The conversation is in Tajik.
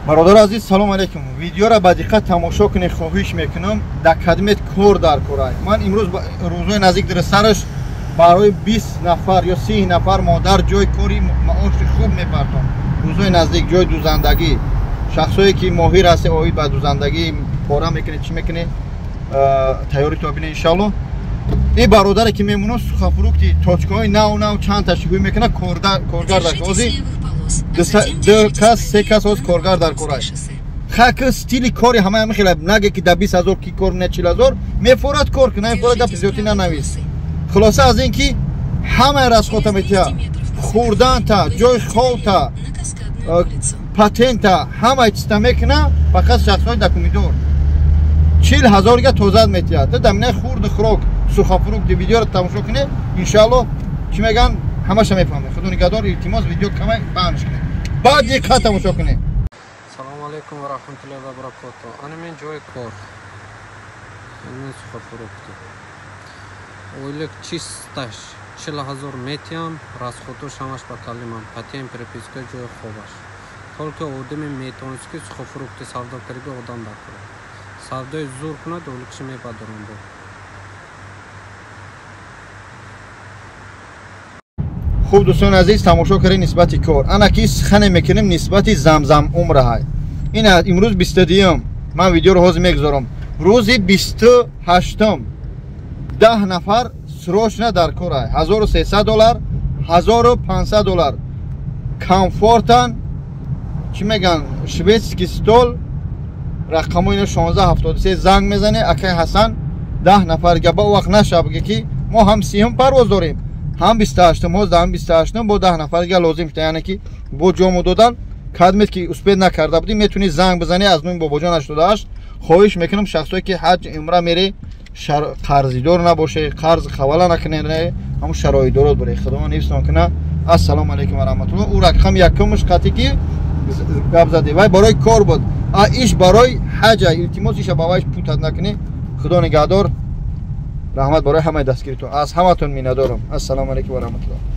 Бародари азиз, салом алейкум. Видеоро ба диққат тамошо кунед, хоҳиш мекунам. Дар кадмет кор дар корай. Ман имрӯз рӯзои наздик дар сараш барои 20 нафар ё 30 нафар модар ҷои кори маоши хуб мепартом. Рӯзои наздик ҷои дузандагӣ. Шахсое ки моҳир ҳасте, оид ба дузандагӣ пора мекунед, чӣ мекунед, тайёрӣ то бинед иншаллоҳ. Ин бародаре ки мемонад сухофрукти точкаҳои нав нав чанд ташбиҳ мекунад, коргар дар ҳозир ду кас, се кас ҳоз коргар дар корай. Хак стили кори ҳама ҳама хела наге ки да 20 ҳазор ки кор не 40 ҳазор мефорад кор кунад, мефорад гапи зиёдӣ нанавис. Хулоса аз ин ки ҳамаи расхода метиҳад, хӯрданта, ҷои хобта, патента, ҳамаи чизта мекунад, фақат шахсҳои документдор. 40 ҳазор га тозат метиҳад. Та даминаи хурду хӯрок, сухофрукти видеоро тамошо кунед, иншааллоҳ чӣ мегӯянд, ҳамаша мефаҳмед. Худо нигаҳдор, илтимос видео камай паҳнш кунед. Баъд диққат тамошо кунед. Салому алейкум ва раҳматуллоҳи ва баракотуҳ. Ана мен ҷои кор. Ана мен сухофрукти. Ойлик чисташ 40 ҳазор метиҳам, расходош ҳамаш ба калимам, патент, приписка, ҷои хобаш. Только одаме метавонист ки сухофрукти савдо карда одам дакунад. Савдои зур кунад, ойликши мебадорам бо. Хуб дӯстони азиз, тамошо кардем нисбати кор. Ана ки сухане мекунем нисбати замзам умраҳай. Ин имрӯз 22-м. Ман видеоро ҳозир мегузорам. Рӯзи 28-м 10 нафар срочно дар корай. 1300 доллар, 1500 доллар. Комфортан, чӣ мегӯянд, шведский стол, рақамҳои ино 1673 занг мезане, акай Ҳасан 10 нафар габа вақт наша бигӣ ки мо ҳам 30-м парвоз дорем, ҳам 28-м, ҳозир ҳам 28-м бо 10 нафар дига лозим шуда, яъне ки бо ҷому додан кадмет ки успед накарда будӣ, метавонӣ занг бизанӣ аз номи Бобоҷон 88. Хоҳиш мекунам шахсое ки ҳаҷ умра мере, қарзидор набоше, қарз ҳавала накунед, ҳамун шароитдорот боре. Худованд ҳифзтон кунад. Ассалому алайкум ва раҳматуллоҳ. Ӯ рақам якумш қатӣ ки гап зади, вай барои кор буд, а иш барои ҳаҷа. Илтимос иша ба вайш путат накунӣ. Худо нигаҳдор. Раҳмат барои ҳамаи дастгиритон. Аз ҳаматон миннатдорам. Ассалому алайкум ва раҳматуллоҳ.